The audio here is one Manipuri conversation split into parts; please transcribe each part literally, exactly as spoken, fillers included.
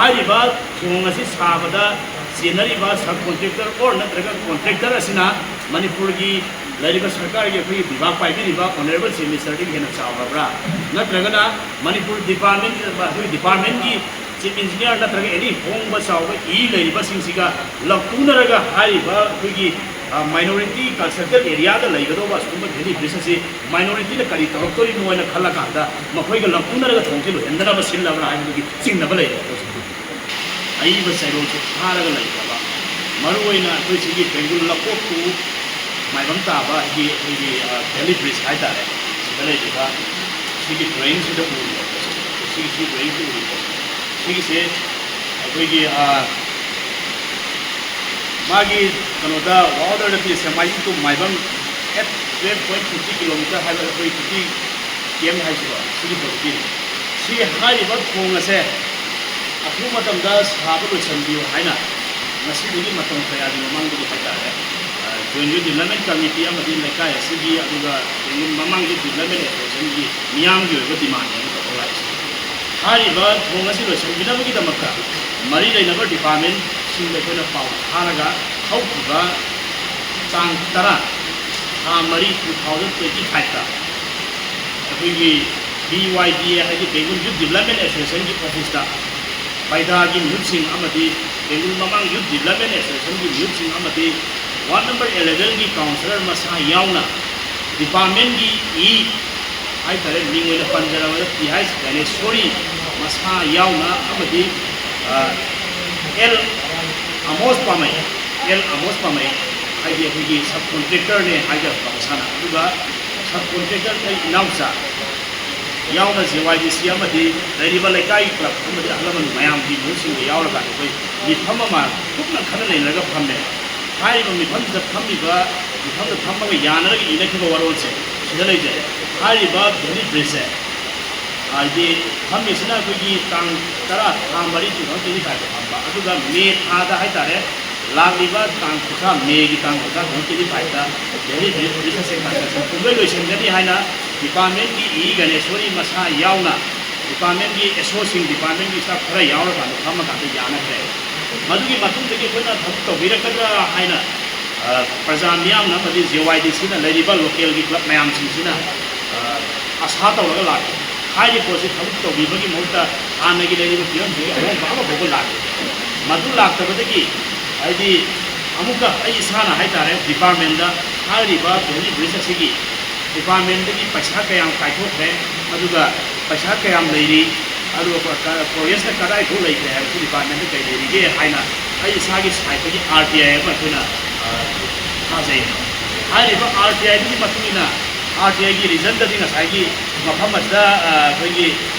ꯍꯥꯏꯔꯤꯕ ꯊꯣꯡ ꯑꯁꯤ ꯁꯥꯕꯗ ꯆꯦꯟꯅꯔꯤꯕ sub contractor or ꯅꯠꯇ꯭ꯔꯒ contractor ꯑꯁꯤꯅ ꯃꯅꯤꯄꯨꯔꯒꯤ ꯂꯩꯔꯤꯕ ꯁꯔꯀꯥꯔꯒꯤ ꯑꯩꯈꯣꯏꯒꯤ ꯕꯤꯚꯥꯒ ꯄꯥꯏꯕꯤꯔꯤꯕ Honourable Chief Minister ꯗꯒꯤ ꯍꯦꯟꯅ ꯆꯥꯎꯔꯕ꯭ꯔꯥ? ꯅꯠꯇ꯭ꯔꯒꯅ ꯃꯅꯤꯄꯨꯔ department, ꯑꯩꯈꯣꯏꯒꯤ department ꯀꯤ Chief Engineer ꯅꯠꯇ꯭ꯔꯒ any ꯍꯣꯡꯕ ꯆꯥꯎꯕ ꯏ ꯂꯩꯔꯤꯕꯁꯤꯡꯁꯤꯒ ꯂꯧꯇꯨꯅꯔꯒ ꯍꯥꯏꯔꯤꯕ ꯑꯩꯈꯣꯏꯒꯤ, ꯑ, minority constructed area ꯗ ꯂꯩꯒꯗꯧꯕ ꯑꯁꯤꯒꯨꯝꯕ valley bridge ꯑꯁꯤ minority ꯅ ꯀꯔꯤ ꯇꯧꯔꯛꯇꯣꯔꯤꯅꯣ ꯍꯥꯏꯅ ꯈꯜꯂꯀꯥꯟꯗ ꯃꯈꯣꯏꯒ ꯂꯧꯇꯨꯅꯔꯒ ꯊꯣꯡꯁꯤ ꯂꯣꯏꯍꯟꯗꯅꯕ ꯁꯤꯜꯂꯕ꯭ꯔꯥ ꯍꯥꯏꯕꯗꯨꯒꯤ ꯆꯤꯡꯅꯕ ꯂꯩꯔꯦ꯫ ꯑꯩꯕ ꯆꯩꯔꯣꯜꯁꯦ ꯐꯥꯔꯒ ꯂꯩꯈ꯭ꯔꯕ, ꯃꯔꯨꯑꯣꯏꯅ ꯑꯩꯈꯣꯏ ꯁꯤꯒꯤ ꯕꯦꯡꯒꯨꯜ ꯂꯀꯣꯛꯇꯨ ꯃꯥꯏꯕꯝ ꯇꯥꯕ ꯑꯩꯒꯤ, ꯑꯩꯈꯣꯏꯒꯤ, ꯑ, valley bridge ꯍꯥꯏꯇꯥꯔꯦ, ꯁꯤꯗ ꯂꯩꯔꯤꯕ ꯁꯤꯒꯤ drawing ꯁꯤꯗ ꯎꯔꯤꯕ ꯄꯣꯠꯁꯦ, ꯁꯤꯒꯤ, ꯁꯤ drawing ꯁꯤꯗ ꯎꯔꯤꯕ ꯄꯣꯠꯁꯦ, ꯁꯤꯒꯤꯁꯦ ꯑꯩꯈꯣꯏꯒꯤ, ꯑ, ꯃꯥꯒꯤ ꯀꯩꯅꯣꯗ, World Order say Maibam to Maibam at twelve point fifty kilometer ꯍꯥꯏꯕ ꯑꯩꯈꯣꯏ fifty K M ꯍꯥꯏꯁꯤꯀꯣ, ꯁꯤꯒꯤ ꯄꯣꯠꯇꯨꯒꯤ꯫ ꯁꯤ ꯍꯥꯏꯔꯤꯕ ꯊꯣꯡ ꯑꯁꯦ ꯑꯊꯨꯕ ꯃꯇꯝꯗ ꯁꯥꯕ ꯂꯣꯏꯁꯤꯟꯕꯤꯌꯨ ꯍꯥꯏꯅ ꯉꯁꯤꯗꯒꯤ ꯃꯇꯝ ꯀꯌꯥꯒꯤ ꯃꯃꯥꯡꯗꯒꯤ ꯍꯥꯏꯇꯥꯔꯦ, ꯑ, Joint Youth Development Committee ꯑꯃꯗꯤ ꯂꯩꯀꯥꯏ ꯑꯁꯤꯒꯤ, ꯑꯗꯨꯒ ꯕꯦꯡꯒꯨꯜ ꯃꯃꯥꯡꯒꯤ Development Association ꯒꯤ ꯃꯤꯌꯥꯝꯒꯤ ꯑꯣꯏꯕ demand ꯑꯃ ꯇꯧꯔ ꯂꯥꯛꯏꯁꯦ꯫ ꯍꯥꯏꯔꯤꯕ ꯊꯣꯡ ꯑꯁꯤ ꯂꯣꯏꯁꯤꯟꯕꯤꯅꯕꯒꯤꯗꯃꯛꯇ ꯃꯔꯤ ꯂꯩꯅꯕ department ꯁꯤꯡꯗ ꯑꯩꯈꯣꯏꯅ ꯄꯥꯎ ꯊꯥꯔꯒ ꯍꯧꯈꯤꯕ ꯇꯥꯡ ꯇꯔꯥ, ꯊꯥ ꯃꯔꯤ, two thousand twenty five ꯇ ꯑꯩꯈꯣꯏꯒꯤ B Y D A ꯍꯥꯏꯗꯤ Bengal Youth Development Association ꯒꯤ office ꯇ ꯄꯥꯏꯗꯥꯒꯤ ꯃꯤꯍꯨꯠꯁꯤꯡ ꯑꯃꯗꯤ ꯕꯦꯡꯒꯨꯜ ꯃꯃꯥꯡ Youth Development Association ꯒꯤ ꯃꯤꯍꯨꯠꯁꯤꯡ ꯑꯃꯗꯤ ward number eleven ꯒꯤ councillor ꯃꯁꯥ ꯌꯥꯎꯅ department ꯀꯤ ꯏ ꯍꯥꯏꯇꯥꯔꯦ, ꯃꯤꯡ ꯑꯣꯏꯅ ꯄꯟꯖꯔꯕꯗ T H ꯒ꯭ꯌꯥꯅꯦꯁꯣꯔꯤ ꯃꯁꯥ ꯌꯥꯎꯅ ꯑꯃꯗꯤ, ꯑ, L ꯑꯃꯣꯁ ꯄꯥꯃꯩ, L ꯑꯃꯣꯁ ꯄꯥꯃꯩ ꯍꯥꯏꯗꯤ ꯑꯩꯈꯣꯏꯒꯤ sub contractor ꯅꯦ ꯍꯥꯏꯖꯔꯛꯄ ꯃꯁꯥꯅ, ꯑꯗꯨꯒ sub contractor ꯒꯤ ꯏꯅꯥꯎꯆꯥ ꯌꯥꯎꯅ J Y D C ꯑꯃꯗꯤ ꯂꯩꯔꯤꯕ ꯂꯩꯀꯥꯏꯒꯤ club ꯑꯃꯗꯤ ꯑꯍꯜ ꯂꯃꯟ ꯃꯌꯥꯝꯒꯤ ꯃꯤꯍꯨꯠꯁꯤꯡꯒ ꯌꯥꯎꯔꯒ ꯑꯩꯈꯣꯏ ꯃꯤꯐꯝ ꯑꯃ ꯀꯨꯞꯅ ꯈꯟꯅ ꯅꯩꯅꯔꯒ ꯐꯝꯃꯦ꯫ ꯍꯥꯏꯔꯤꯕ ꯃꯤꯐꯝꯁꯤꯗ ꯐꯝꯃꯤꯕ, ꯃꯤꯐꯝꯗ ꯐꯝꯃꯒ ꯌꯥꯅꯔꯒ ꯏꯅꯈꯤꯕ ꯋꯥꯔꯣꯜꯁꯦ ꯁꯤꯗ ꯂꯩꯖꯩ꯫ ꯍꯥꯏꯔꯤꯕ valley bridge ꯁꯦ ꯍꯥꯏꯗꯤ ꯐꯝꯃꯤꯁꯤꯅ ꯑꯩꯈꯣꯏꯒꯤ ꯇꯥꯡ ꯇꯔꯥ, ꯊꯥ ꯃꯔꯤ, two thousand twenty five ꯇ ꯐꯝꯕ, ꯑꯗꯨꯒ ꯃꯦ ꯊꯥꯗ ꯍꯥꯏꯇꯥꯔꯦ, ꯂꯥꯛꯂꯤꯕ ꯇꯥꯡ ꯀꯨꯟꯊ꯭ꯔꯥ, ꯃꯦꯒꯤ ꯇꯥꯡ ꯀꯨꯟꯊ꯭ꯔꯥ, two thousand twenty five ꯇ valley bridge ꯑꯁꯦ construction ꯄꯨꯡꯂꯣꯏ ꯂꯣꯏꯁꯤꯟꯒꯅꯤ ꯍꯥꯏꯅ department ꯀꯤ ꯏ ꯒ꯭ꯌꯥꯅꯦꯁꯣꯔꯤ ꯃꯁꯥ ꯌꯥꯎꯅ ꯗꯤꯄꯥꯔꯠꯃꯦꯟꯒꯤ ꯑꯦꯁꯣꯁꯤꯡ, ꯗꯤꯄꯥꯔꯠꯃꯦꯟꯒꯤ ꯁ꯭ꯇꯥꯐ ꯈꯔ ꯌꯥꯎꯔꯀꯥꯟꯗ ꯐꯝꯃꯀꯥꯟꯗ ꯌꯥꯅꯈ꯭ꯔꯦ꯫ ꯃꯗꯨꯒꯤ ꯃꯇꯨꯡꯗꯒꯤ ꯑꯩꯈꯣꯏꯅ ꯊꯕꯛ ꯇꯧꯕꯤꯔꯛꯀꯗ꯭ꯔꯥ ꯍꯥꯏꯅ, ꯑ, ꯄ꯭ꯔꯖꯥ ꯃꯤꯌꯥꯝꯅ ꯑꯃꯗꯤ ꯖꯦ ꯋꯥꯏ ꯗꯤ ꯁꯤꯅ ꯂꯩꯔꯤꯕ ꯂꯣꯀꯦꯜꯒꯤ ꯀ꯭ꯂꯕ ꯃꯌꯥꯝꯁꯤꯡꯁꯤꯅ, ꯑ, ꯑꯁꯥ ꯇꯧꯔꯒ ꯂꯥꯛꯈꯤ꯫ ꯍꯥꯏꯔꯤꯕ ꯄꯣꯠꯁꯤ ꯊꯕꯛ ꯇꯧꯕꯤꯕꯒꯤ ꯃꯍꯨꯠꯇ ꯍꯥꯟꯅꯒꯤ ꯂꯩꯔꯤꯕ ꯐꯤꯕꯝꯁꯤꯒꯤ ꯑꯍꯣꯡꯕ ꯑꯃꯐꯥꯎꯕ ꯂꯥꯛꯈꯤ꯫ ꯃꯗꯨ ꯂꯥꯛꯇꯕꯗꯒꯤ, ꯍꯥꯏꯗꯤ, ꯑꯃꯨꯛꯀ ꯑꯩ ꯏꯁꯥꯅ ꯍꯥꯏꯇꯥꯔꯦ, ꯗꯤꯄꯥꯔꯠꯃꯦꯟꯗ ꯍꯥꯏꯔꯤꯕ ꯕꯣꯅꯤ ꯕ꯭ꯔꯤꯖ ꯑꯁꯤꯒꯤ ꯗꯤꯄꯥꯔꯠꯃꯦꯟꯗꯒꯤ ꯄꯩꯁꯥ ꯀꯌꯥꯝ ꯀꯥꯏꯊꯣꯛꯈ꯭ꯔꯦ, ꯑꯗꯨꯒ ꯄꯩꯁꯥ ꯀꯌꯥꯝ ꯂꯩꯔꯤ, ꯑꯗꯨꯒ ꯄ꯭ꯔꯣꯒ꯭ꯔꯦꯁꯅ ꯀꯗꯥꯏꯐꯥꯎ ꯂꯩꯈ꯭ꯔꯦ ꯍꯥꯏꯕꯁꯤ ꯗꯤꯄꯥꯔꯠꯃꯦꯟꯗ ꯀꯩ ꯂꯩꯔꯤꯒꯦ ꯍꯥꯏꯅ ꯑꯩ ꯏꯁꯥꯒꯤ ꯁꯥꯏꯠꯇꯒꯤ ꯑꯥꯔ ꯇꯤ ꯑꯥꯏ ꯑꯃ ꯑꯩꯈꯣꯏꯅ, ꯑ, ꯊꯥꯖꯩ꯫ ꯍꯥꯏꯔꯤꯕ ꯑꯥꯔ ꯇꯤ ꯑꯥꯏꯗꯨꯒꯤ ꯃꯇꯨꯡ ꯏꯟꯅ, ꯑꯥꯔ ꯇꯤ ꯑꯥꯏꯒꯤ ꯔꯤꯖꯜꯗꯗꯤ ꯉꯁꯥꯏꯒꯤ ꯃꯐꯝ ꯑꯁꯤꯗ, ꯑ, ꯑꯩꯈꯣꯏꯒꯤ,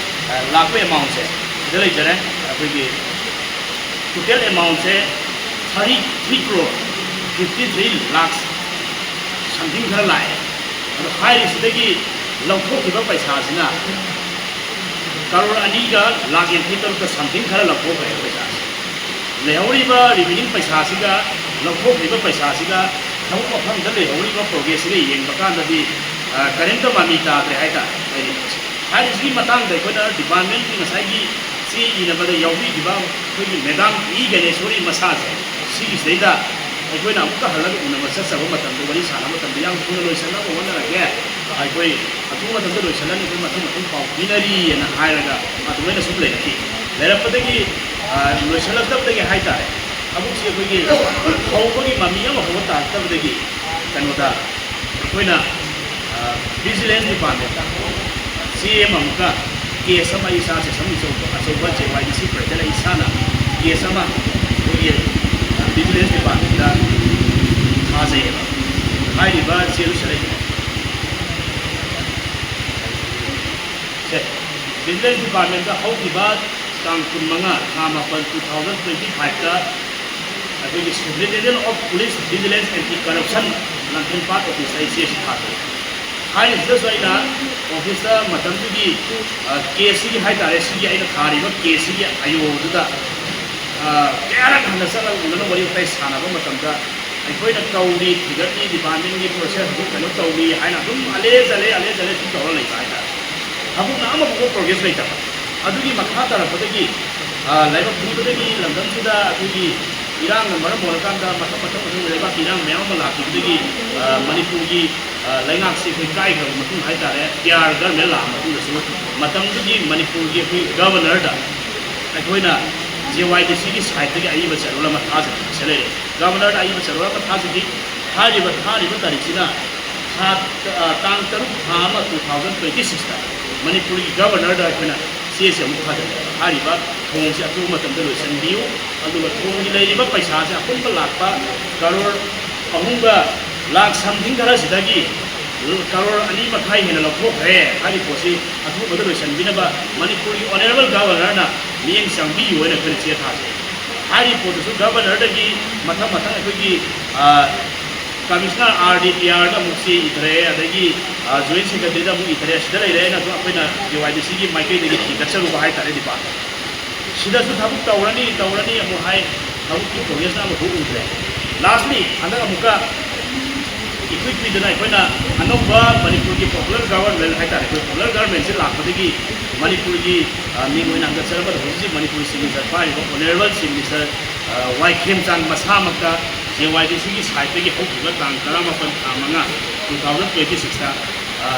ꯑ, ꯂꯥꯛꯄ ꯑꯦꯃꯥꯎꯟꯁꯦ ꯁꯤꯗ ꯂꯩꯖꯔꯦ꯫ ꯑꯩꯈꯣꯏꯒꯤ total ꯑꯦꯃꯥꯎꯟꯁꯦ thirty three crore fifty three lakhs something ꯈꯔ ꯂꯥꯛꯑꯦ꯫ ꯑꯗꯣ ꯍꯥꯏꯔꯤꯁꯤꯗꯒꯤ ꯂꯧꯊꯣꯛꯈꯤꯕ ꯄꯩꯁꯥꯁꯤꯅ ꯀꯔꯣꯔ ꯑꯅꯤꯒ ꯂꯥꯈ ꯌꯥꯡꯈꯩ ꯇꯔꯨꯛꯀ something ꯈꯔ ꯂꯧꯊꯣꯛꯈ꯭ꯔꯦ ꯄꯩꯁꯥꯁꯦ꯫ ꯂꯩꯍꯧꯔꯤꯕ ꯔꯤꯃꯦꯅꯤꯡ ꯄꯩꯁꯥꯁꯤꯒ ꯂꯧꯊꯣꯛꯈ꯭ꯔꯤꯕ ꯄꯩꯁꯥꯁꯤꯒ ꯊꯕꯛ ꯃꯐꯝꯗ ꯂꯩꯍꯧꯔꯤꯕ ꯄ꯭ꯔꯣꯒ꯭ꯔꯦꯁꯁꯤꯒ ꯌꯦꯡꯕ ꯀꯥꯟꯗꯗꯤ, ꯑ, ꯀꯔꯤꯝꯇ ꯃꯃꯤ ꯇꯥꯗ꯭ꯔꯦ ꯍꯥꯏꯇꯥꯔꯦ꯫ ꯍꯥꯏꯔꯤꯕꯁꯦ, ꯍꯥꯏꯔꯤꯁꯤꯒꯤ ꯃꯇꯥꯡꯗ ꯑꯩꯈꯣꯏꯅ ꯗꯤꯄꯥꯔꯠꯃꯦꯟꯒꯤ ꯉꯁꯥꯏꯒꯤ ꯆꯦ ꯏꯅꯕꯗ ꯌꯥꯎꯕꯤꯈꯤꯕ ꯑꯩꯈꯣꯏꯒꯤ ꯃꯦꯗꯥꯝ ꯏ ꯒꯅꯦꯁꯣꯔꯤ ꯃꯁꯥꯁꯦ, ꯁꯤꯒꯤꯁꯤꯗꯩꯗ ꯑꯩꯈꯣꯏꯅ ꯑꯃꯨꯛꯀ ꯍꯜꯂꯒ ꯎꯅꯕ ꯆꯠꯆꯕ ꯃꯇꯝꯗ, ꯋꯥꯔꯤ ꯁꯥꯟꯅꯕ ꯃꯇꯝꯗ, "ꯌꯥꯝ ꯊꯨꯅ ꯂꯣꯏꯁꯤꯟꯅꯕ ꯍꯣꯠꯅꯔꯒꯦ, ꯑꯩꯈꯣꯏ ꯑꯊꯨꯕ ꯃꯇꯝꯗ ꯂꯣꯏꯁꯤꯜꯂꯅꯤ, ꯑꯩꯈꯣꯏ ꯃꯊꯪ ꯃꯊꯪ ꯄꯥꯎ ꯄꯤꯅꯔꯤꯑꯅ" ꯍꯥꯏꯔꯒ ꯑꯗꯨꯃꯥꯏꯅ ꯁꯨꯝ ꯂꯩꯔꯛꯈꯤ꯫ ꯂꯩꯔꯛꯄꯗꯒꯤ, ꯑ, ꯂꯣꯏꯁꯤꯜꯂꯛꯇꯕꯗꯒꯤ ꯍꯥꯏꯇꯥꯔꯦ, ꯊꯕꯛꯁꯤ ꯑꯩꯈꯣꯏꯒꯤ ꯍꯧꯕꯒꯤ ꯃꯃꯤ ꯑꯃ ꯍꯧꯕ ꯇꯥꯔꯛꯇꯕꯗꯒꯤ ꯀꯩꯅꯣꯗ ꯑꯩꯈꯣꯏꯅ, ꯑ, ꯚꯤꯖꯤꯂꯦꯟꯁ ꯗꯤꯄꯥꯔꯠꯃꯦꯟꯇ ꯆꯦ ꯑꯃ ꯑꯃꯨꯛꯀ, ꯀꯦꯁ ꯑꯃ, ꯑꯩ ꯏꯁꯥ ꯁꯦꯁꯟ ꯑꯆꯧꯕ, ꯑꯆꯧꯕ ꯖꯦ ꯋꯥꯏ ꯗꯤ ꯁꯤ ꯄ꯭ꯔꯦꯁꯤꯗꯦꯟ ꯑꯩ ꯏꯁꯥꯅ ꯀꯦꯁ ꯑꯃ ꯑꯩꯈꯣꯏꯒꯤ ꯚꯤꯖꯤꯂꯦꯟꯁ ꯗꯤꯄꯥꯔꯠꯃꯦꯟꯇ ꯊꯥꯖꯩꯌꯦꯕ꯫ ꯍꯥꯏꯔꯤꯕ ꯆꯦꯗꯨ ꯁꯤꯗ ꯂꯩꯕꯅꯦ꯫ ꯁꯦ, ꯚꯤꯖꯤꯂꯦꯟꯁ ꯗꯤꯄꯥꯔꯠꯃꯦꯟꯇ ꯍꯧꯈꯤꯕ ꯇꯥꯡ ꯀꯨꯟꯃꯉꯥ, ꯊꯥ ꯃꯥꯄꯟ, two thousand twenty five ꯇ ꯑꯩꯈꯣꯏꯒꯤ Superintendent of Police Vigilance Anti Corruption ꯂꯥꯡꯊꯦꯝꯄꯥꯠ ꯑꯣꯐꯤꯁꯇ ꯑꯩ ꯆꯦ ꯑꯁꯤ ꯊꯥꯖꯩ꯫ ꯍꯥꯏꯔꯤꯁꯤꯗꯁꯨ ꯑꯩꯅ ꯑꯣꯐꯤꯁꯇ ꯃꯇꯝꯗꯨꯒꯤ, ꯑ, ꯀꯦꯁꯁꯤꯒꯤ ꯍꯥꯏꯇꯥꯔꯦ, ꯁꯤꯒꯤ ꯑꯩꯅ ꯊꯥꯔꯤꯕ ꯀꯦꯁꯁꯤꯒꯤ ꯑꯥꯏ ꯑꯣꯗꯨꯗ, ꯑ, ꯀꯌꯥꯔꯛ ꯍꯟꯅ ꯆꯠꯂꯒ ꯎꯅꯅ ꯋꯥꯔꯤ ꯋꯥꯇꯥꯏ ꯁꯥꯟꯅꯕ ꯃꯇꯝꯗ ꯑꯩꯈꯣꯏꯅ ꯇꯧꯔꯤ, ꯊꯤꯒꯠꯂꯤ, ꯗꯤꯄꯥꯔꯠꯃꯦꯟꯒꯤ ꯄ꯭ꯔꯣꯁꯦꯁ ꯑꯗꯨ ꯀꯩꯅꯣ ꯇꯧꯔꯤ ꯍꯥꯏꯅ ꯑꯗꯨꯝ ꯑꯂꯦ ꯆꯠꯂꯦ, ꯑꯂꯦ ꯆꯠꯂꯦ ꯁꯨꯝ ꯇꯧꯔ ꯂꯩꯕ ꯍꯥꯏꯇꯥꯔꯦ꯫ ꯊꯕꯛꯅ ꯑꯃꯐꯥꯎꯕ ꯄ꯭ꯔꯣꯒ꯭ꯔꯦꯁ ꯂꯩꯇꯕ꯫ ꯑꯗꯨꯒꯤ ꯃꯈꯥ ꯇꯥꯔꯛꯄꯗꯒꯤ, ꯑ, ꯂꯥꯏꯕꯛ ꯊꯤꯕꯗꯒꯤ ꯂꯝꯗꯝꯁꯤꯗ ꯑꯩꯈꯣꯏꯒꯤ ꯏꯔꯥꯡꯅ ꯃꯔꯝ ꯑꯣꯏꯔꯀꯥꯟꯗ ꯃꯊꯪ ꯃꯊꯪ ꯃꯊꯪ ꯂꯩꯕꯥꯛꯀꯤ ꯏꯔꯥꯡ ꯃꯌꯥꯝ ꯑꯃ ꯂꯥꯛꯈꯤꯕꯗꯒꯤ, ꯑ, ꯃꯅꯤꯄꯨꯔꯒꯤ, ꯑ, ꯂꯩꯉꯥꯛꯁꯤ ꯑꯩꯈꯣꯏ ꯀꯥꯏꯈ꯭ꯔꯕ ꯃꯇꯨꯡ ꯍꯥꯏꯇꯥꯔꯦ, ꯄꯤ ꯑꯥꯔ ꯒꯔꯃꯦꯟ ꯂꯥꯛꯑ ꯃꯇꯨꯡꯗꯁꯨ ꯃꯇꯝꯗꯨꯒꯤ ꯃꯅꯤꯄꯨꯔꯒꯤ ꯑꯩꯈꯣꯏ ꯒꯕꯔꯅꯔꯗ ꯑꯩꯈꯣꯏꯅ ꯖꯦ ꯋꯥꯏ ꯗꯤ ꯁꯤꯒꯤ ꯁꯥꯏꯠꯇꯒꯤ ꯑꯏꯕ ꯆꯦꯔꯣꯜ ꯑꯃ ꯊꯥꯖꯈꯤꯕ ꯂꯩꯔꯦ꯫ ꯒꯕꯔꯅꯔꯗ ꯑꯏꯕ ꯆꯦꯔꯣꯜ ꯑꯃ ꯊꯥꯖꯈꯤ꯫ ꯍꯥꯏꯔꯤꯕ ꯊꯥꯔꯤꯕ ꯇꯥꯔꯤꯛꯁꯤꯅ ꯊꯥ, ꯑ, ꯇꯥꯡ ꯇꯔꯨꯛ ꯊꯥ ꯑꯃ two thousand twenty sixꯇ ꯃꯅꯤꯄꯨꯔꯒꯤ ꯒꯕꯔꯅꯔꯗ ꯑꯩꯈꯣꯏꯅ ꯆꯦꯁꯦ ꯑꯃꯨꯛ ꯊꯥꯖꯤꯜꯂꯦ꯫ ꯍꯥꯏꯔꯤꯕ ꯊꯣꯡꯁꯦ ꯑꯊꯨꯕ ꯃꯇꯝꯗ ꯂꯣꯏꯁꯤꯟꯕꯤꯌꯨ, ꯑꯗꯨꯒ ꯊꯣꯡꯒꯤ ꯂꯩꯔꯤꯕ ꯄꯩꯁꯥꯁꯦ ꯑꯄꯨꯟꯕ ꯂꯥꯛꯄ ꯀꯔꯣꯔ ꯑꯍꯨꯝꯒ ꯂꯥꯛ something ꯈꯔꯁꯤꯗꯒꯤ ꯀꯔꯣꯔ ꯑꯅꯤ ꯃꯈꯥꯏ ꯍꯦꯟꯅ ꯂꯧꯊꯣꯛꯈ꯭ꯔꯦ꯫ ꯍꯥꯏꯔꯤꯕ ꯄꯣꯠꯁꯤ ꯑꯊꯨꯕꯗ ꯂꯣꯏꯁꯤꯟꯕꯤꯅꯕ ꯃꯅꯤꯄꯨꯔꯒꯤ ꯑꯣꯅꯔꯦꯕꯜ ꯒꯕꯔꯅꯔꯅ ꯃꯤꯠꯌꯦꯡ ꯆꯪꯕꯤꯌꯨ ꯍꯥꯏꯅ ꯑꯩꯈꯣꯏꯅ ꯆꯦ ꯊꯥꯖꯩ꯫ ꯍꯥꯏꯔꯤꯕ ꯄꯣꯠꯇꯨꯁꯨ ꯒꯕꯔꯅꯔꯗꯒꯤ ꯃꯊꯪ ꯃꯊꯪ ꯑꯩꯈꯣꯏꯒꯤ, ꯑ, ꯀꯃꯤꯁꯅꯔ ꯑꯥꯔ ꯗꯤ ꯄꯤ ꯑꯥꯔꯗ ꯑꯃꯨꯛ ꯆꯦ ꯏꯊꯔꯛꯑꯦ, ꯑꯗꯒꯤ, ꯑ, ꯖꯣꯏꯟ ꯁꯦꯀ꯭ꯔꯦꯇꯔꯤꯗ ꯑꯃꯨꯛ ꯏꯊꯔꯛꯑꯦ, ꯁꯤꯗ ꯂꯩꯔꯦ꯫ ꯑꯩꯅ ꯑꯗꯨꯝ ꯑꯩꯈꯣꯏꯅ ꯖꯦ ꯋꯥꯏ ꯗꯤ ꯁꯤꯒꯤ ꯃꯥꯏꯀꯩꯗꯒꯤ ꯊꯤꯒꯠꯆꯔꯨꯕ ꯍꯥꯏꯇꯥꯔꯦ ꯗꯤꯄꯥꯔꯠꯃꯦꯟ꯫ ꯁꯤꯗꯁꯨ ꯊꯕꯛ ꯇꯧꯔꯅꯤ, ꯇꯧꯔꯅꯤ ꯑꯃꯨꯛ ꯍꯥꯏ, ꯊꯕꯛꯀꯤ ꯄ꯭ꯔꯣꯒ꯭ꯔꯦꯁꯅ ꯑꯃꯐꯥꯎ ꯎꯗ꯭ꯔꯦ꯫ ꯂꯥꯁꯂꯤ, ꯍꯟꯗꯛ ꯑꯃꯨꯛꯀ ꯏꯀꯨꯏ ꯀꯨꯏꯗꯅ ꯑꯩꯈꯣꯏꯅ ꯑꯅꯧꯕ ꯃꯅꯤꯄꯨꯔꯒꯤ ꯄꯣꯄꯨꯂꯔ ꯒꯕꯔꯃꯦꯟ ꯍꯥꯏꯇꯥꯔꯦ, ꯑꯩꯈꯣꯏ ꯄꯣꯄꯨꯂꯔ ꯒꯕꯔꯃꯦꯟꯁꯤ ꯂꯥꯛꯄꯗꯒꯤ ꯃꯅꯤꯄꯨꯔꯒꯤ, ꯑ, ꯃꯤꯡ ꯑꯣꯏꯅ ꯍꯟꯒꯠꯆꯔꯝꯕꯗ ꯍꯧꯖꯤꯛ ꯍꯧꯖꯤꯛ ꯃꯅꯤꯄꯨꯔꯒꯤ ꯆꯤꯐ ꯃꯤꯅꯤꯁꯇꯔ ꯄꯥꯏꯔꯤꯕ ꯑꯣꯅꯔꯦꯕꯜ ꯆꯤꯐ ꯃꯤꯅꯤꯁꯇꯔ, ꯑ, ꯋꯥꯏ ꯈꯦꯝꯆꯥꯟ ꯃꯁꯥꯃꯛꯇ ꯖꯦ ꯋꯥꯏ ꯗꯤ ꯁꯤꯒꯤ ꯁꯥꯏꯠꯇꯒꯤ ꯍꯧꯈꯤꯕ ꯇꯥꯡ ꯇꯔꯥꯃꯥꯄꯟ ꯊꯥ ꯃꯉꯥ two thousand twenty sixꯇ, ꯑ,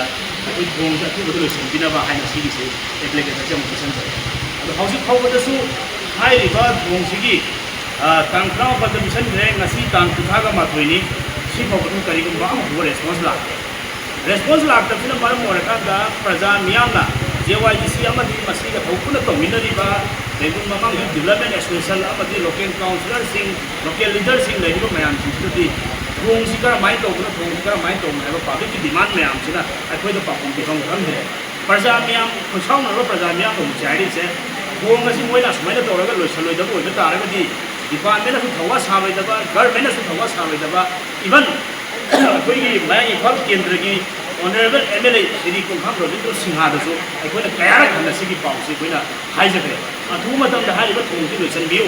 ꯑꯩꯈꯣꯏ ꯊꯣꯡꯁꯦ ꯑꯊꯨꯕꯗ ꯂꯣꯏꯁꯤꯟꯕꯤꯅꯕ ꯍꯥꯏꯅ ꯁꯤꯒꯤꯁꯦ ꯑꯦꯄ꯭ꯂꯤꯀꯦꯁꯟꯁꯦ ꯑꯃꯨꯛ ꯄꯤꯁꯤꯟꯖꯔꯦ꯫ ꯑꯗꯣ ꯍꯧꯖꯤꯛ ꯐꯥꯎꯕꯗꯁꯨ ꯍꯥꯏꯔꯤꯕ ꯊꯣꯡꯁꯤꯒꯤ, ꯑ, ꯇꯥꯡ ꯇꯔꯥꯃꯥꯄꯟꯗ ꯄꯤꯁꯤꯟꯈ꯭ꯔꯦ, ꯉꯁꯤ ꯇꯥꯡ ꯀꯨꯟꯊ꯭ꯔꯥꯒ ꯃꯥꯊꯣꯏꯅꯤ, ꯁꯤ ꯐꯥꯎꯕꯗ ꯀꯔꯤꯒꯨꯝꯕ ꯑꯃꯐꯥꯎꯕ ꯔꯦꯁꯄꯣꯟꯁ ꯂꯥꯛꯇꯦ꯫ ꯔꯦꯁꯄꯣꯟꯁ ꯂꯥꯛꯇꯕꯁꯤꯅ ꯃꯔꯝ ꯑꯣꯏꯔꯀꯥꯟꯗ ꯄ꯭ꯔꯖꯥ ꯃꯤꯌꯥꯝꯅ ꯖꯦ ꯋꯥꯏ ꯗꯤ ꯁꯤ ꯑꯃꯗꯤ ꯃꯁꯤꯒ ꯊꯕꯛ ꯄꯨꯟꯅ ꯇꯧꯃꯤꯟꯅꯔꯤꯕ ꯕꯦꯡꯒꯨꯜ ꯃꯃꯥꯡ ꯌꯨꯠ ꯗꯤꯕ꯭ꯂꯞꯃꯦꯟ ꯑꯦꯁꯣꯁꯤꯌꯦꯁꯟ ꯑꯃꯗꯤ ꯂꯣꯀꯦꯜ ꯀꯥꯎꯟꯁꯤꯂꯔꯁꯤꯡ, ꯂꯣꯀꯦꯜ ꯂꯤꯗꯔꯁꯤꯡ ꯂꯩꯔꯤꯕ ꯃꯌꯥꯝꯁꯤꯡꯁꯤꯗꯗꯤ ꯊꯣꯡꯁꯤ ꯀꯔꯝꯍꯥꯏꯅ ꯇꯧꯕꯅꯣ, ꯊꯣꯡꯁꯤ ꯀꯔꯝꯍꯥꯏꯅ ꯇꯧꯕꯅꯣ ꯍꯥꯏꯕ ꯄꯕ꯭ꯂꯤꯛꯀꯤ ꯗꯤꯃꯥꯟ ꯃꯌꯥꯝꯁꯤꯅ ꯑꯩꯈꯣꯏꯗ ꯄꯥꯎꯈꯨꯝ ꯄꯤꯐꯝ ꯈꯪꯗ꯭ꯔꯦ꯫ ꯄ꯭ꯔꯖꯥ ꯃꯤꯌꯥꯝ, ꯈꯣꯏꯁꯥꯎꯅꯔꯕ ꯄ꯭ꯔꯖꯥ ꯃꯤꯌꯥꯝꯅ ꯍꯧꯖꯤꯛ ꯍꯥꯏꯔꯤꯁꯦ, ꯊꯣꯡ ꯑꯁꯤ ꯃꯣꯏꯅ ꯑꯁꯨꯃꯥꯏꯅ ꯇꯧꯔꯒ ꯂꯣꯏꯁꯤꯜꯂꯣꯏꯗꯕ ꯑꯣꯏꯕ ꯇꯥꯔꯒꯗꯤ ꯗꯤꯄꯥꯔꯠꯃꯦꯟꯅꯁꯨ ꯊꯧꯋꯥ ꯁꯥꯔꯣꯏꯗꯕ, ꯒꯔꯃꯦꯟꯅꯁꯨ ꯊꯧꯋꯥ ꯁꯥꯔꯣꯏꯗꯕ, ꯏꯚꯟ ꯑꯩꯈꯣꯏꯒꯤ ꯃꯌꯥꯡ ꯏꯝꯐꯥꯜ ꯀꯦꯟꯗ꯭ꯔꯒꯤ honourable M L A Shri Kongkham Rabindra ꯁꯤꯡꯍꯥꯗꯁꯨ ꯑꯩꯈꯣꯏꯅ ꯀꯌꯥꯔꯛ ꯍꯟꯅ ꯁꯤꯒꯤ ꯄꯥꯎꯁꯤ ꯑꯩꯈꯣꯏꯅ ꯍꯥꯏꯖꯈ꯭ꯔꯦ꯫ ꯑꯊꯨꯕ ꯃꯇꯝꯗ ꯍꯥꯏꯔꯤꯕ ꯊꯣꯡꯁꯤ ꯂꯣꯏꯁꯤꯟꯕꯤꯌꯨ,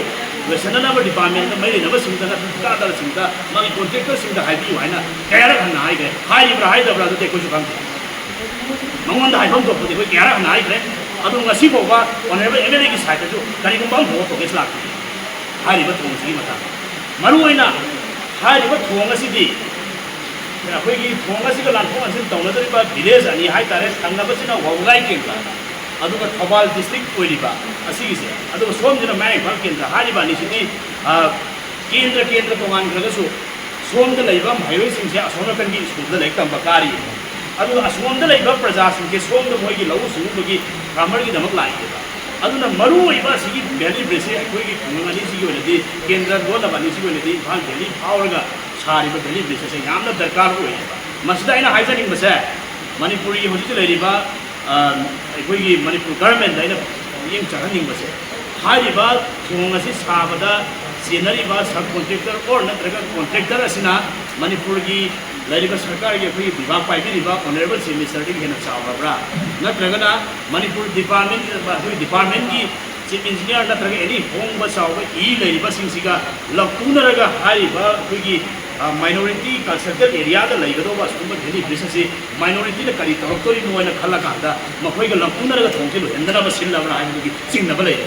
ꯂꯣꯏꯁꯤꯟꯅꯅꯕ ꯗꯤꯄꯥꯔꯠꯃꯦꯟꯗ ꯃꯔꯤ ꯂꯩꯅꯕꯁꯤꯡꯗ, ꯅꯠꯇ꯭ꯔꯒ ꯊꯤꯀꯥꯗꯥꯔꯁꯤꯡꯗ, ꯃꯥꯒꯤ ꯀꯣꯟꯇ꯭ꯔꯦꯛꯇꯔꯁꯤꯡꯗ ꯍꯥꯏꯕꯤꯌꯨ ꯍꯥꯏꯅ ꯀꯌꯥꯔꯛ ꯍꯟꯅ ꯍꯥꯏꯈ꯭ꯔꯦ꯫ ꯍꯥꯏꯔꯤꯕ꯭ꯔꯥ ꯍꯥꯏꯗꯕ꯭ꯔꯥ ꯑꯗꯨꯗꯤ ꯑꯩꯈꯣꯏꯁꯨ ꯈꯪꯗꯦ꯫ ꯃꯉꯣꯟꯗ ꯍꯥꯏꯐꯝ ꯊꯣꯛꯄꯗꯤ ꯑꯩꯈꯣꯏ ꯀꯌꯥꯔꯛ ꯍꯟꯅ ꯍꯥꯏꯈ꯭ꯔꯦ꯫ ꯑꯗꯨ ꯉꯁꯤ ꯐꯥꯎꯕ ꯑꯣꯅꯔꯦꯕꯜ ꯑꯦꯝ ꯑꯦꯜ ꯑꯦꯒꯤ ꯁꯥꯏꯠꯇꯁꯨ ꯀꯔꯤꯒꯨꯝꯕ ꯑꯃ ꯐꯥꯎꯕ ꯄ꯭ꯔꯣꯒ꯭ꯔꯦꯁ ꯂꯥꯛꯇꯦ꯫ ꯍꯥꯏꯔꯤꯕ ꯊꯣꯡꯁꯤꯒꯤ ꯃꯇꯥꯡꯗ, ꯃꯔꯨꯑꯣꯏꯅ ꯍꯥꯏꯔꯤꯕ ꯊꯣꯡ ꯑꯁꯤꯗꯤ ꯑꯩꯈꯣꯏꯒꯤ ꯊꯣꯡ ꯑꯁꯤꯒ ꯂꯥꯟꯊꯣꯛ ꯂꯥꯟꯁꯤꯟ ꯇꯧꯅꯗꯧꯔꯤꯕ ꯚꯤꯂꯦꯖ ꯑꯅꯤ ꯍꯥꯏꯇꯥꯔꯦ, ꯊꯪꯅꯕꯁꯤꯅ ꯋꯥꯕꯒꯥꯏ ꯀꯦꯟꯗ꯭ꯔ, ꯑꯗꯨꯒ ꯊꯧꯕꯥꯜ ꯗꯤꯁꯇ꯭ꯔꯤꯛ ꯑꯣꯏꯔꯤꯕ ꯑꯁꯤꯒꯤꯁꯦ, ꯑꯗꯨꯒ ꯁꯣꯝꯁꯤꯅ ꯃꯌꯥꯡ ꯏꯝꯐꯥꯜ ꯀꯦꯟꯗ꯭ꯔ꯫ ꯍꯥꯏꯔꯤꯕ ꯑꯅꯤꯁꯤꯗꯤ, ꯑ, ꯀꯦꯟꯗ꯭ꯔ ꯀꯦꯟꯗ꯭ꯔ ꯇꯣꯉꯥꯟꯈ꯭ꯔꯒꯁꯨ ꯁꯣꯝꯗ ꯂꯩꯕ ꯃꯍꯩꯔꯣꯏꯁꯤꯡꯁꯦ ꯑꯁꯣꯝ ꯅꯥꯀꯟꯒꯤ ꯁ꯭ꯀꯨꯜꯗ ꯂꯥꯏꯔꯤꯛ ꯇꯝꯕ ꯀꯥꯔꯤ꯫ ꯑꯗꯨꯒ ꯑꯁꯣꯝꯗ ꯂꯩꯕ ꯄ꯭ꯔꯖꯥꯁꯤꯡꯁꯦ ꯁꯣꯝꯗ ꯃꯣꯏꯒꯤ ꯂꯧꯎ ꯁꯤꯡꯎꯕꯒꯤ ꯐꯥꯔꯃꯔꯒꯤꯗꯃꯛ ꯂꯥꯛꯏꯑꯕ꯫ ꯑꯗꯨꯅ ꯃꯔꯨꯑꯣꯏꯕ ꯑꯁꯤꯒꯤ ꯚꯦꯂꯤ ꯕ꯭ꯔꯤꯖꯁꯦ ꯑꯩꯈꯣꯏꯒꯤ ꯈꯨꯡꯒꯪ ꯑꯅꯤꯁꯤꯒꯤ ꯑꯣꯏꯅꯗꯤ, ꯀꯦꯟꯗ꯭ꯔ ꯂꯣꯟꯅꯕ ꯑꯅꯤꯁꯤꯒꯤ ꯑꯣꯏꯅꯗꯤ ꯏꯝꯐꯥꯜ ꯚꯦꯂꯤ ꯐꯥꯎꯔꯒ ꯁꯥꯔꯤꯕ ꯚꯦꯂꯤ ꯕ꯭ꯔꯤꯖ ꯑꯁꯦ ꯌꯥꯝꯅ ꯗꯔꯀꯥꯔ ꯑꯣꯏꯌꯦꯕ꯫ ꯃꯁꯤꯗ ꯑꯩꯅ ꯍꯥꯏꯖꯅꯤꯡꯕꯁꯦ, ꯃꯅꯤꯄꯨꯔꯒꯤ ꯍꯧꯖꯤꯛ ꯂꯩꯔꯤꯕ, ꯑ, ꯑꯩꯈꯣꯏꯒꯤ ꯃꯅꯤꯄꯨꯔ ꯒꯔꯃꯦꯟꯗ ꯑꯩꯅ ꯄꯨꯛꯅꯤꯡ ꯆꯪꯍꯟꯅꯤꯡꯕꯁꯦ, ꯍꯥꯏꯔꯤꯕ ꯊꯣꯡ ꯑꯁꯤ ꯁꯥꯕꯗ ꯆꯦꯟꯅꯔꯤꯕ ꯁꯕ ꯀꯣꯟꯇ꯭ꯔꯦꯛꯇꯔ ꯑꯣꯔ ꯅꯠꯇ꯭ꯔꯒ ꯀꯣꯟꯇ꯭ꯔꯦꯛꯇꯔ ꯑꯁꯤꯅ ꯃꯅꯤꯄꯨꯔꯒꯤ ꯂꯩꯔꯤꯕ ꯁꯔꯀꯥꯔꯒꯤ ꯑꯩꯈꯣꯏꯒꯤ ꯕꯤꯚꯥꯒ ꯄꯥꯏꯕꯤꯔꯤꯕ ꯑꯣꯅꯔꯦꯕꯜ ꯆꯤꯐ ꯃꯤꯅꯤꯁꯇꯔꯗꯒꯤ ꯍꯦꯟꯅ ꯆꯥꯎꯔꯕ꯭ꯔꯥ? ꯅꯠꯇ꯭ꯔꯒꯅ ꯃꯅꯤꯄꯨꯔ ꯗꯤꯄꯥꯔꯠꯃꯦꯟ, ꯑꯩꯈꯣꯏ ꯗꯤꯄꯥꯔꯠꯃꯦꯟꯒꯤ ꯆꯤꯐ ꯏꯟꯖꯤꯅꯤꯌꯥꯔ ꯅꯠꯇ꯭ꯔꯒ ꯑꯦꯅꯤ ꯍꯣꯡꯕ ꯆꯥꯎꯕ ꯏ ꯂꯩꯔꯤꯕꯁꯤꯡꯁꯤꯒ ꯂꯧꯇꯨꯅꯔꯒ ꯍꯥꯏꯔꯤꯕ ꯑꯩꯈꯣꯏꯒꯤ, ꯑ, ꯃꯥꯏꯅꯣꯔꯤꯇꯤ ꯀꯟꯁꯦꯟꯇ꯭ꯔꯦꯠ ꯑꯦꯔꯤꯌꯥꯗ ꯂꯩꯒꯗꯧꯕ ꯑꯁꯤꯒꯨꯝꯕ ꯚꯦꯂꯤ ꯕ꯭ꯔꯤꯖ ꯑꯁꯤ ꯃꯥꯏꯅꯣꯔꯤꯇꯤꯅ ꯀꯔꯤ ꯇꯧꯔꯛꯇꯣꯔꯤꯅꯣ ꯍꯥꯏꯅ ꯈꯜꯂꯀꯥꯟꯗ ꯃꯈꯣꯏꯒ ꯂꯧꯇꯨꯅꯔꯒ ꯊꯣꯡꯁꯤ ꯂꯣꯏꯍꯟꯗꯅꯕ ꯁꯤꯜꯂꯕ꯭ꯔꯥ ꯍꯥꯏꯕꯗꯨꯒꯤ ꯆꯤꯡꯅꯕ ꯂꯩꯔꯦ꯫